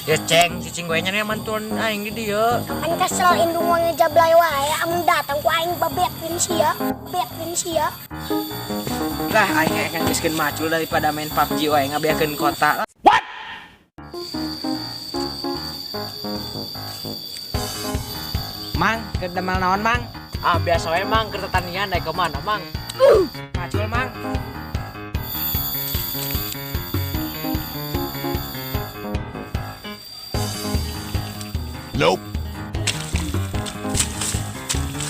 Ya ceng, cicing gue nya mantuan aing di dieu. Kan kesel indung wangi jablay wae, amun datang ku aing babetkeun sia, betkeun sia. Lah aing akan geuskeun macul daripada main PUBG wae ngabeakeun kota. What? Mang, keur damel naon, Mang? Ah biasa we mang keur tetanian daek kemana mang? Macul, Mang. Nope.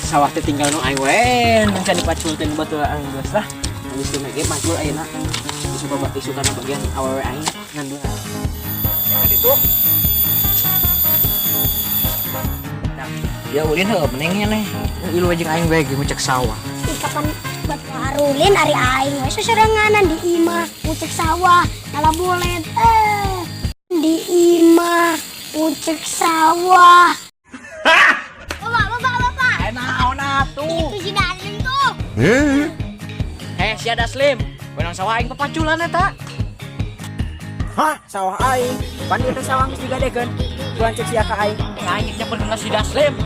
Sawah teh tinggal nu aing we, nu can dipacul teh nu batur aing geus lah. Geus teu ge macul ayeuna. Isu kana bagian awewe aing nganduran. Ya ditu. Nah, ya ulin heuh mending nya nih. Ilu jeung aing we ge ngucek sawah. Ih kapan buat arulin ari aing we seserenganan di imah ngucek sawah nyala bolet di imah ngucek sawah. Bapak, bapak, bapak. Naon atuh? Itu si Dalim tuh. Eh, si ada Slim. Wenang sawah aing papaculan eta. Hah, sawah aing. Pan ieu teh sawah geus digadekeun. Tuan cek sia ka aing. Aing nyamperkeun ka si Daslim.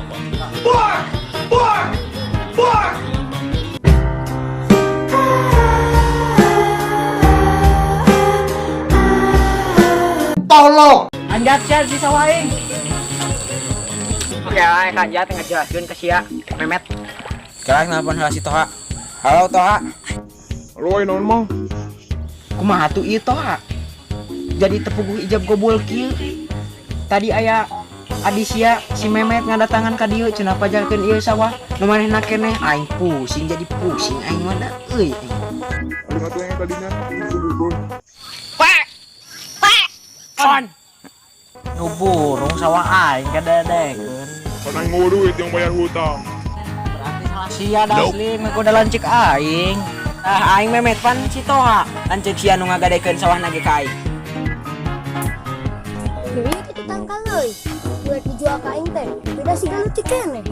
Tolong. Anjat sia di sawah aing. Oke, aing kanjat ngajelaskeun ka sia, Memet. Sekarang nelpon heula si Toha. Halo Toha. Halo, aing naon, Mang? Kumaha tuh ieu Toha? Jadi tepuguh ijab gobul kieu. Tadi aya adi sia si Memet ngadatangan ka dieu cenah pajalkeun ieu sawah. Nu manehna keneh aing pusing jadi pusing aing mah da euy. Aduh, atuh yang tadinya disuguhkeun. Pak. Pak. On. Nu burung sawah aing kadedekeun. Pan aing mau duit yang bayar hutang. Berarti salah sia Daslim, aku udah lancik aing. Ah, aing Memet pan si Toha lanceuk sia nu ngagadekeun sawah ge ka aing. Dewi itu tangkal euy. Buat dijual ka aing teh. Beda siga leutik keneh.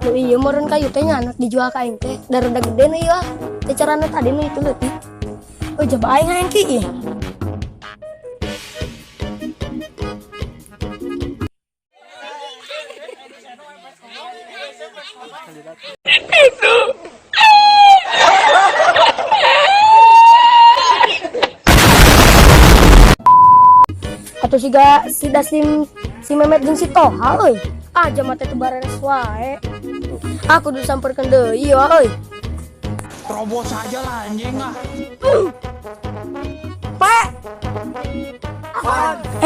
Nu ieu meureun kayu teh nya anak dijual ka aing teh. Da rada gede nu ieu ah. Teh carana tadi nu itu leutik. Oh coba aing hayang ki ih. Atau siga si Daslim si Memet jeung si Toha euy. Ah jama teh teu bareres wae. Aku kudu samperkeun deui ieu euy. Terobos aja lah anjing ah. Pak.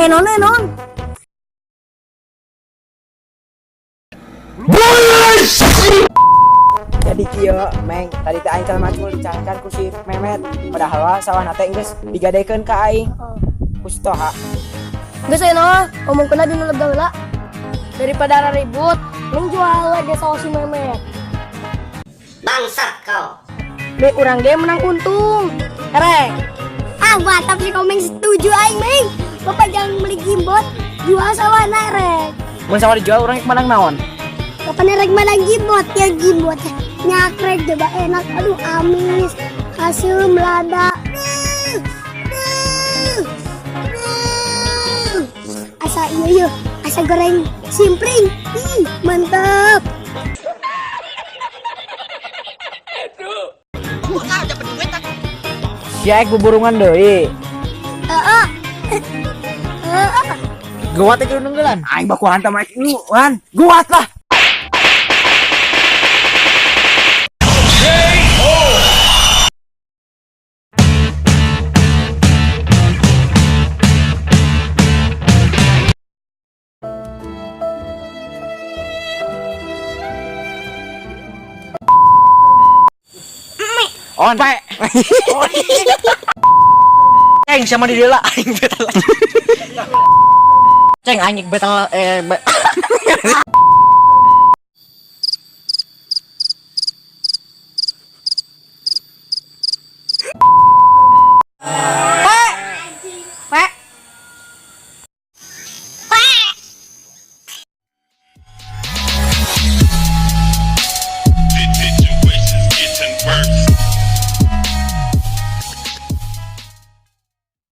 Non non. Jadi kieu, Meng, tadi teh aing teh macul dicarekan ku si Memet. Padahal sawahna teh geus digadekeun ka aing ku si Toha. Geus aya naon, omongkeun dina lega heula. Daripada ribut, mending jual lagi sawah si Memet. Bangsat kau. Be urang ge menang untung. Erek. Ah, mantap sih komeng setuju aing, Meng. Bapak jangan beli gimbot, jual sawahna erek. Mun sawah dijual urang menang naon? Kapan erek menang gimbot ya gimbot. Nyakrek coba enak, aduh amis, hasil melada. Asa iya iya, asa goreng simpring. Ih, mantap. Sia ek buburungan deui. Heeh. Heeh. Geuwat teh kudu nunggulan. Aing baku hantam aing lu, Wan. Guat lah. On. Pe. Ceng sama di dia aing betal. Ceng aing betal.